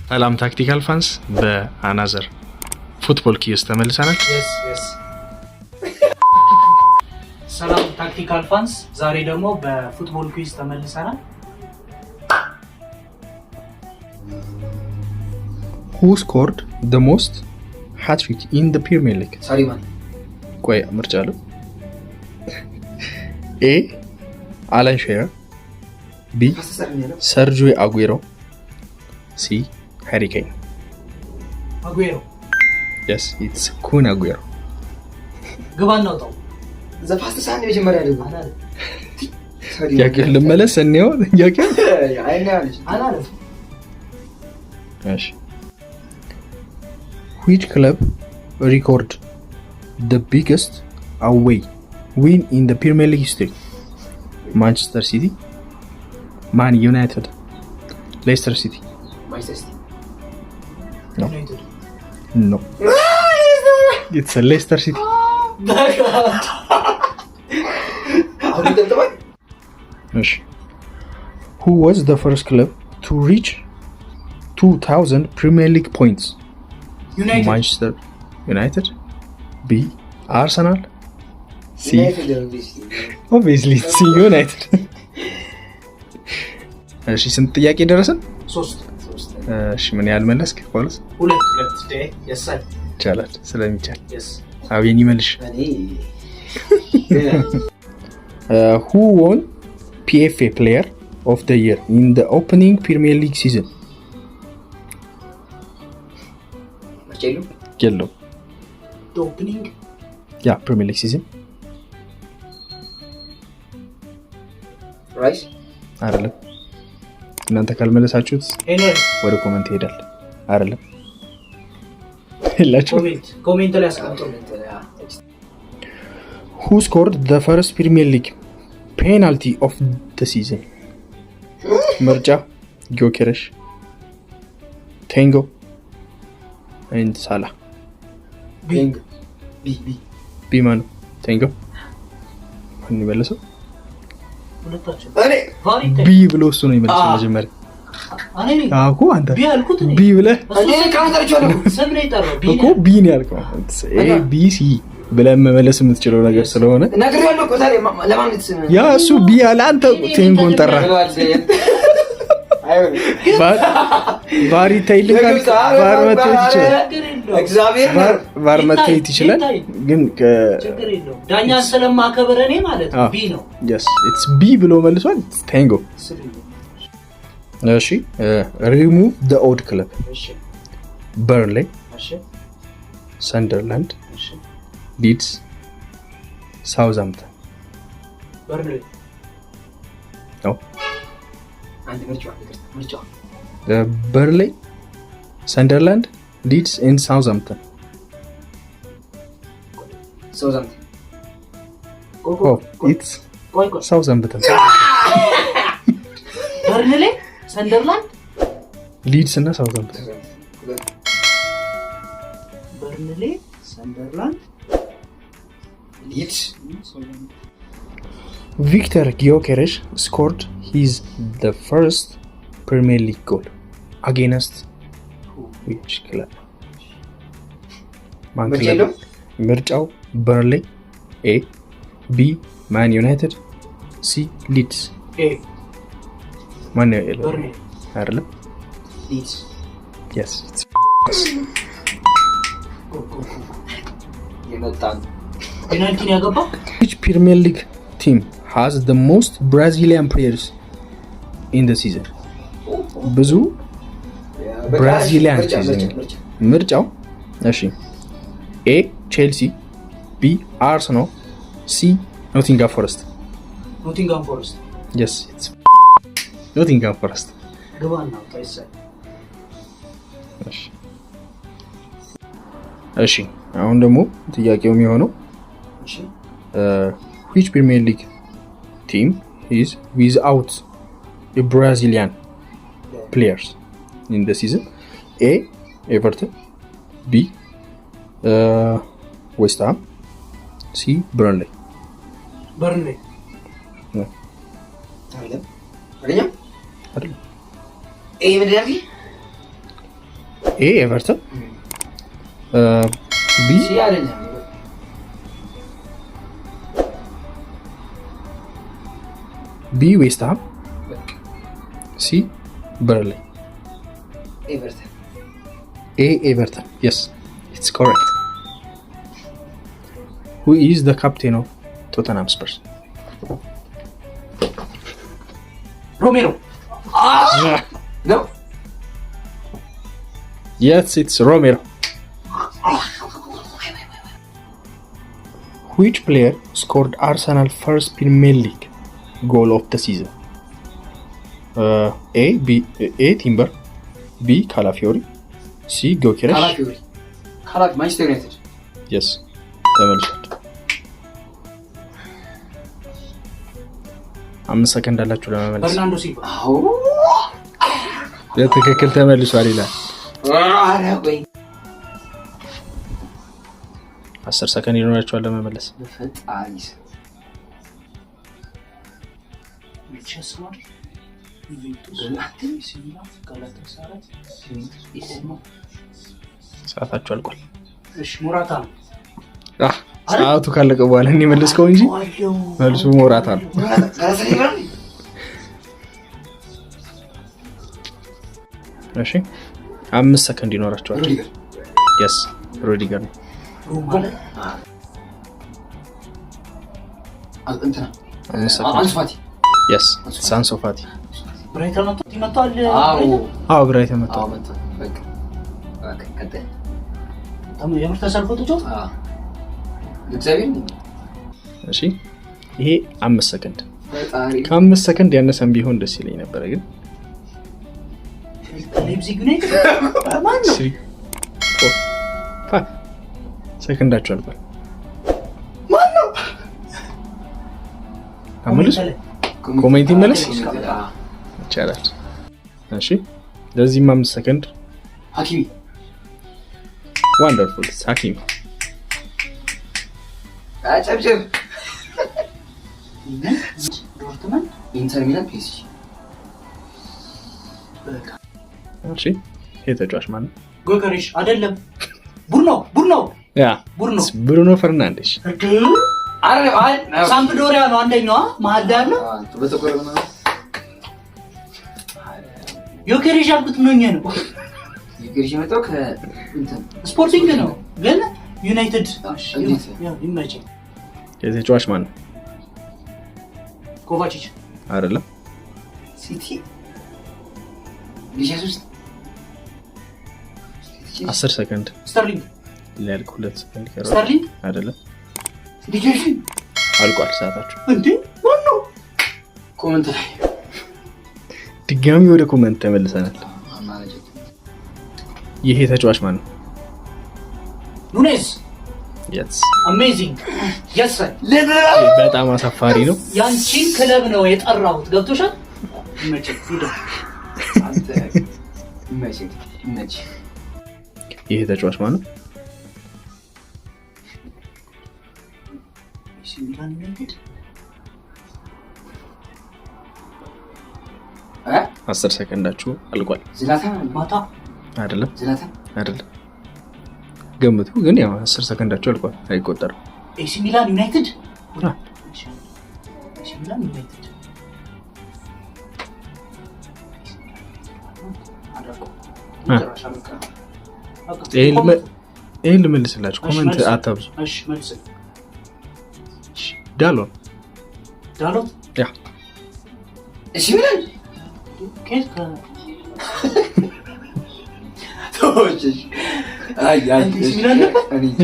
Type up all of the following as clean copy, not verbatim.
ሰላም tactical fans፣ በ another football quiz ተመልሰናል። Yes. ሰላም tactical fans፣ ዛሬ ደግሞ በ football quiz ተመልሰናል። Who scored the most hat-trick in the Premier League? ሳሊማን። ቆይ፣ ምርጫ አለው። A አለን ሼረር፣ B ሰርጂዮ አጉሮ፣ C ሃሪ ኬን። አጉዌሮ። Yes, it's ኩን አጉሮ። ግባ እናውጣው። The fastest አንድ መጀመሪያ ደግሞ አላለም። ጥያቄውን ልመለስ፣ እንየው ጥያቄውን። አላለም። እሺ፣ which club record the biggest away win in the Premier League history? Manchester City, Man United, Leicester City. ማንቸስተር ሲቲ። No. ዩናይትድ። No, it's a Leicester City. አሁን ይጠብጠባል። እሺ፣ who was the first club to reach 2000 Premier League points? ዩናይትድ። Manchester United, B Arsenal, C obviously C United። እሺ፣ ስንት ጥያቄ ደረስን? ሶስት። እሺ፣ ምን ያህል መለስክ ጳውሎስ? ሁለት ሁለት የሳይ። ይቻላል፣ ስለሚቻል። Yes. አቤን ይመልሽ። እኔ Who won PFA Player of the Year in the opening Premier League season? ምርጫ የለውም። የለውም። Opening Yeah, Premier League season. ራይስ። አይደለም። እናንተ ካልመለሳችሁት ሄነሪ። ወደ comment ይሄዳል። አይደለም፣ የላችሁ። Comment ላይ አስቀምጡ። Who scored the first Premier League penalty of the season? ምርጫ ጊዮኬረሽ፣ ቴንጎ and ሳላ። B. B, B. B ማን ነው? ቴንጎ። ማን የመለሰው? ሁለታችን። እኔ። VAR ይታይ። B ብሎ እሱ ነው የመለሰው መጀመሪያ። እኔ ነኝ። አዎ እኮ አንተ። B ያልኩት እኔ። B ብለህ እሱ እኔ ካንተርቻለሁ። ስም ነው የጠራው። B እኮ ነው። B ነው ያልከው። A, B, C ብለህ መመለስ የምትችለው ነገር ስለሆነ። ነግሬዋለሁ እኮ፣ ታዲያ ለማን Yeah, እሱ B ያለ፣ አንተ ቴንጎን ጠራ። VAR ይታይልህ ካልክ VAR መታየት ይችላል። ችግር የለውም። እግዚአብሔር VAR መታየት ይችላል ግን ችግር የለውም። ዳኛን ስለማከብር እኔ ማለት ነው B ነው። Yes, it's B ብሎ መልሷል። ቴንጎ። እሺ፣ ሪሙቭ ዘ ኦድ ክለብ። እሺ። በርንሌይ፣ እሺ። ሰንደርላንድ፣ እሺ። ሊድስ፣ ሳውዝሃምፕተን። በርንሌ። ነው። አንድ ምርጫ፣ ይቅርታ፣ ምርጫ። በርንሌይ፣ ሰንደርላንድ፣ ሊድስ and ሳውዝሃምፕተን። ሳውዛምፕተን። It's ቆይ ቆይ። ሳውዝሃምፕተን። በርንሌ፣ ሰንደርላንድ፣ ሊድስ እና ሳውዝሃምፕተን። በርንሌ፣ ሰንደርላንድ፣ ሊድስ። ቪክተር ጊዮኬሬሽ scored his the first Premier League goal against which club? ማን ምርጫ ክለብ? የለውም? ምርጫው በርንሌይ A፣ B ማን ዩናይትድ፣ C ሊድስ። A። ማን ነው ያለው? በርንሌ። አይደለም። ሊድስ። Yes. Go go go! የመጣ ነው። ፔናልቲን ያገባው። Which Premier League team has the most Brazilian players in the season? ብዙ Brazilian ምርጫ። Season። ምርጫ፣ ምርጫ። ምርጫው እሺ፣ A ቼልሲ፣ B አርሰናል፣ C ኖቲንጋም ፎረስት። ኖቲንጋም ፎረስት። Yes, it's ኖቲንጋም ፎረስት። ግባ እናውጣ ይሳይ። እሺ፣ አሁን ደግሞ ጥያቄው የሚሆነው እሺ። Which Premier League team is without Brazilian players in the season? A ኤቨርተን፣ B ዌስት ሃም፣ C በርንሌይ። በርንሌ። አይደለም፣ አይደለም። አይደለም። A ምንድን ያልከኝ? A ኤቨርተን፣ B C አይደለም። B ዌስትሃም፣ C በርንሊ። ኤቨርተን። A ኤቨርተን። Yes, it's correct. Who is the captain of Tottenham Spurs? ሮሜሮ። ነው። Yes, it's Romero. Which player scored Arsenal first Premier League goal of the season? A B A Timber, B Calafiori, C Gyökeres. ካላፊዮሪ፣ ካላፊ ማንቸስተር ዩናይትድ። Yes, ተመልሷል። 5 ሰከንድ አላችሁ ለመመለስ። በርናንዶ ሲልቫ። አዎ። በትክክል ተመልሷል ይላል። ኧረ ቆይ። 10 ሰከንድ ይኖራችኋል ለመመለስ። በፈጣሪ ስም። ቼልሲ ነው አይደል? ዩቬንቱስ፣ ኤሲ ሚላን፣ ጋላታሳራይ፣ ኮሞ። ሰዓታችሁ አልቋል። እሺ፣ ሞራታ ነው። አህ፣ ሰዓቱ ካለቀ በኋላ እኔ መለስከው እንጂ ዋለው። መልሱ ሞራታ ነው። ጋላታሳራይ። እሺ፣ 5 ሰከንድ ይኖራችኋል። ሩዲገር። Yes, ሩዲገር ነው። ሮማ ላይ። እንትና። 5 ሰከንድ። አንሱ ፋቲ። Yes, አንሱ ፋቲ። ብራይተን መጥቶ መጥቷል። አዎ። አዎ፣ ብራይተን አዎ። መጥቷል። መጥቷል። በቃ በቃ ቀጣይ። የምር ተሰልፎ ተጫወተ። አዎ፣ እግዚአብሔር። እሺ፣ ይሄ 5 ሰከንድ። ፈጣሪ። ከ5 ሰከንድ ያነሰን ቢሆን ደስ ይለኝ ነበረ ግን ሌፕዚግ ዩናይትድ ማን ነው? 3, 4, 5 ሰከንዳችሁ አልቋል። ማን ነው? አመልሱ። Comment ይመለስ Comment፣ አዎ። ይቻላል። እሺ፣ ለዚህም 5 ሰከንድ። ሀኪሚ። Wonderful, ሀኪሚ። አጨብጭብ። ዶርትመንድ። ኢንተር ሚላን፣ ፒኤስጂ። በቃ። እሺ፣ ይሄ ተጫዋች ማን ነው? ጎከሬሽ አይደለም፣ ቡርኖ፣ ቡርኖ። ያ። ቡርኖ። ብሩኖ ፈርናንዴሽ። እንዴ! አረ አይ። ሳምፕዶሪያ ነው አንደኛዋ መሀል ላይ ያለው። በጥቁር ምናምን። ዮኬሬሽ ያልኩት ምን ሆኜ ነው? ዮኬሬሽ የመጣው ከእንትን ስፖርቲንግ ነው ግን ዩናይትድ። እንዴት? ይመቸኝ። ይሄ ተጫዋች ማን ነው? ኮቫቺች። አይደለም። ሲቲ ሊሸስ 10 ሰከንድ። ስተርሊንግ። ሊያልቅ 2 ሰከንድ ይቀረዋል። ስተርሊንግ። አይደለም። ሲቲ ቼልሲ። አልቋል ሰዓታችሁ። እንዴ፣ ማን ነው? Comment ላይ። ድጋሚ ወደ comment ተመልሰናል። አማራጭ። ይሄ ተጫዋች ማን ነው? ኑኔዝ። Yes. Amazing, yes. በጣም አሳፋሪ ነው። ያንቺን ክለብ ነው የጠራሁት። ገብቶሻል? ይመቸኝ። ሂድ። አንተ ይመችህ ይመችህ። ይሄ ተጫዋች ማን ነው? ኤሲ ሚላን፣ ዩናይትድ። እ 10 ሰከንዳችሁ አልቋል። ዝላታን። ማታ። አይደለም። ዝላታን። አይደለም። ገምቱ ግን ያው 10 ሰከንዳችሁ አልቋል፣ አይቆጠርም። ኤሲ ሚላን፣ ዩናይትድ። አ። ኤሲ ሚላን፣ ዩናይትድ አደረገው። ጭራሽ አልቀረም። በቃ። ይሄን ልመልስላችሁ። እሺ፣ Comment መልስ። አታብዙ። እሺ፣ መልስ። ዳሎን። ዳሎት። ያ። እሺ ሚላን። ከየት ተወች። አይ አይ። ኤሲ ሚላን ነበር? እኔ እንጃ።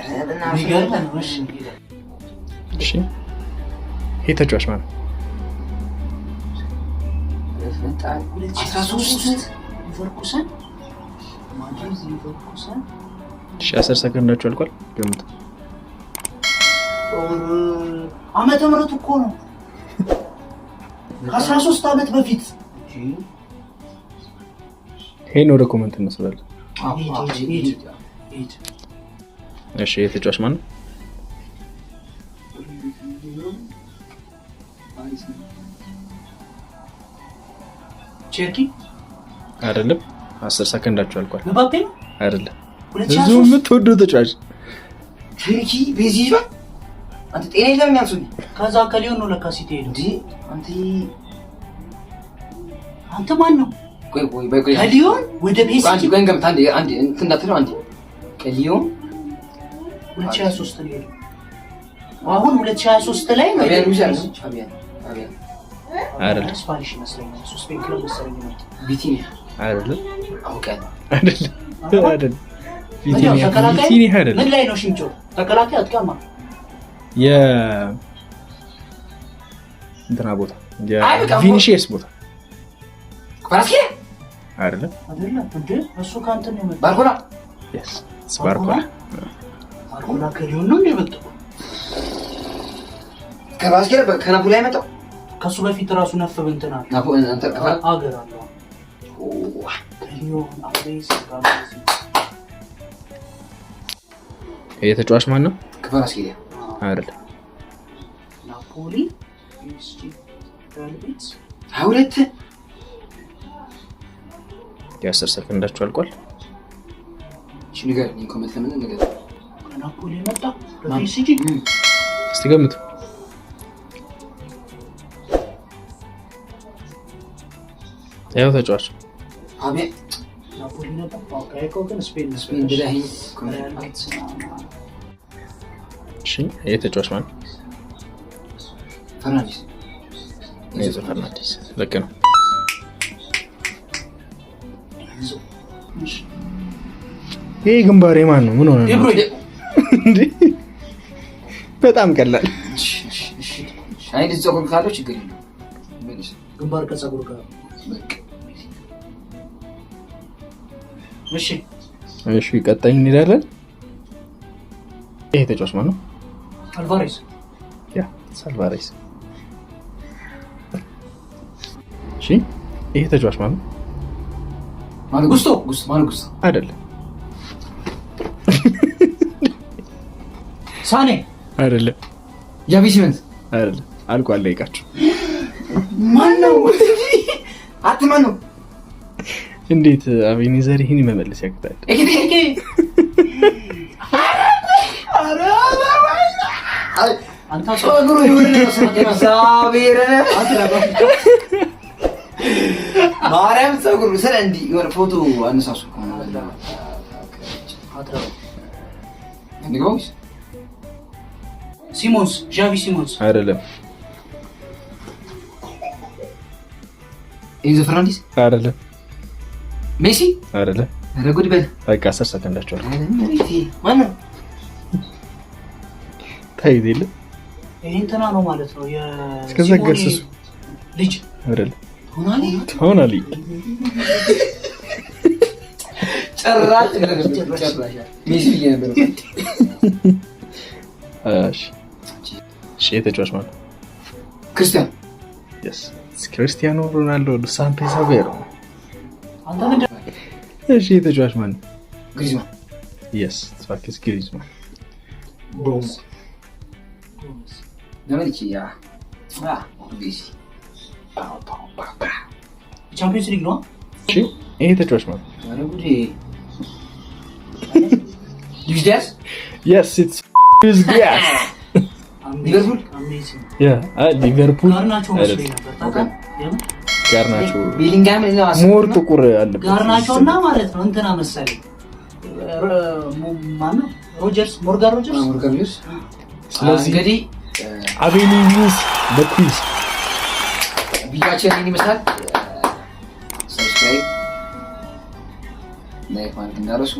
ኧረ በእናትህ። የሚገርም ነው። እሺ። እሺ፣ ይሄ ተጫዋች ማን ነው? በፈጣሪ። 13። ሊቨርኩሰን፣ ማድሪድ፣ ሊቨርኩሰን። እሺ፣ 10 ሰከንዳችሁ አልቋል። ገምቱ። ዓመተ ምህረቱ እኮ ነው፣ ከ13 ዓመት በፊት። ይሄን ወደ comment እንወስዳለን። ሂድ፣ ሂድ፣ ሂድ። እሺ፣ ይሄ ተጫዋች ማን ነው? ቼርኪ። አይደለም። 10 ሰከንዳችሁ አልቋል። ምባፔ ነው። አይደለም። ሁለት ብዙ ሺህ ሀያ ሶስት የምትወደው ተጫዋች። ቼርኪ ቤዚ ይዟል። አንተ ጤና የለም ያንሱ። ከዛ ከሊዮን ነው ለካ ሲቲ ሄደው። እንዴ አንተ። አንተ ማን ነው? ቆይ ቆይ ቆይ ቆይ። ከሊዮን ወደ አንዴ። ፒኤስጂ። ቆይ እንገምት። አንዴ አንዴ እንትን እንዳትለው፣ አንዴ ከሊዮን 2023 ነው የሄደው። አሁን 2023 ላይ ነው። ፋቢያን ሩይዝ አይደለም? ፋቢያን ፋቢያን አይደለም። Spanish ይመስለኛል። እሱ ስፔን ክለብ መሰለኝ የመጣው። ቪቲኒያ። አይደለም። አውቃለሁ። አይደለም፣ አይደለም። ያው ቪቲኒያ ተከላካይ ቪቲኒያ አይደለም። ምን ላይ ነው ሽንጮ? ተከላካይ፣ አጥቃማ? የ እንትና ቦታ። አይ በቃ። የቪኒሺየስ ቦታ። ክቫራትስኬሊያ። አይደለም። አይደለም እንዴ? እሱ ከእንትን ነው የመጣው። ባርኮላ። Yes፣ ባርኮላ። ባርኮላ ከሊዮን ነው እንደ የመጣው? ክቫራትስኬሊያ ከናፖሊ አይመጣው? ከሱ በፊት ራሱ ነፍ እንትን አለ። ናፖ አንተ ክቫራ አገር አለው። ከሊዮን amazing, amazing። የተጫዋች ማን ነው? ክቫራትስኬሊያ። አይደለም። ናፖሊ፣ ፒኤስጂ፣ ሪያል ቤቲስ። 22። የ10 ሰከንዳችሁ አልቋል። እሺ ንገረኝ፣ comment ለምን ንገረኝ። ከናፖሊ የመጣ በፒኤስጂ። እስቲ ገምቱ። ያው ተጫዋች። ፋቢያን። ናፖሊ ነበር። okay ግን ስፔን ነበር። ስፔን ብለኸኝ። ሪያል ቤቲስ ምናምን። እሺ የተጫዋች ማን ነው? ፈርናንዴስ። ኤንዞ ፈርናንዴስ ልክ ነው። ኤንዞ። እሺ። ይሄ ግንባሬ ማን ነው? ምን ሆነ ነው? ዴብሮይን። እንዴ በጣም ቀላል። እሺ እሺ እሺ። አይ ልጅ ፀጉር ካለው ችግር የለውም። መልስ። ግንባር ከፀጉር ጋር። በቃ። እሺ። እሺ ቀጣይ እንሄዳለን። ይሄ ተጫዋች ማን ነው? አልቫሬዝ። Yeah፣ አልቫሬዝ። እሺ ይሄ ተጫዋች ማን ነው? ማሎ። ጉስቶ። ጉስቶ፣ ማሎ ጉስቶ። አይደለም። ሳኔ። አይደለም። ጃቪ ሲመንስ። አይደለም። አልቋል ደቂቃችሁ። ማን ነው? አት ማን ነው? እንዴት አቤኔዘር ይህን መመለስ ያቅታል? ኤኪቴኬ። አንተ። ፀጉሩ የሆነ እግዚአብሔር ማርያም ፀጉሩ ስለ እንዲህ የሆነ ፎቶ አነሳሱ እኮ ነው። አትረባ። እንግባ ወይስ? ሲሞንስ፣ ዣቪ ሲሞንስ። አይደለም። ኤንዞ ፈርናንዴስ። አይደለም። ሜሲ። አይደለም። ኧረ ጉድ በል። በቃ 10 ሰከንዳችሁ አልቋል። ማን ነው? ታይዝ የለ። ይሄ እንትና ነው ማለት ነው። እስከዛ የሲሞኔ ገስሱ። ልጅ። አይደለም። ቶናሊ። ቶናሊ። ጭራሽ ጭራሽ ሜሲ ብዬ ነበር። እሺ እሺ የተጫዋች ማለት ነው? ክርስቲያን። Yes፣ ክርስቲያኖ ሮናልዶ ዶስ ሳንቶስ አቬሮ። አንተ ምንድን እሺ የተጫዋች ማለት ነው? ግሪዝማን። Yes፣ ፋክስ ግሪዝማን። ጎሜዝ። ለምን ይቺ ያ ሜሲ። ቻምፒዮንስ ሊግ ነው። እሺ ይሄ ተጫዋች ማለት ነው? ኧረ ጉዴ፣ ሉዊስ ዲያዝ። Yes, it's Luis Diaz. ሊቨርፑል? Amazing. Yeah, ሊቨርፑል። ጋርናቾ መስሎኝ ነበር ታውቃለህ? የምር። ጋርናቾ። ቤሊንጋም ነው። More ጥቁር አለበት። ጋርናቾ እና ማለት ነው እንትና መሰለኝ፣ ማነው፣ ሮጀርስ፣ ሞርጋን ሮጀርስ። ሞርጋን ሮጀርስ። ስለዚህ እንግዲህ አቤኒ wins በ quiz። ቪዲዮአችን ይህን ይመስላል። Subscribe፣ like ማድረግ እንዳትረሱ።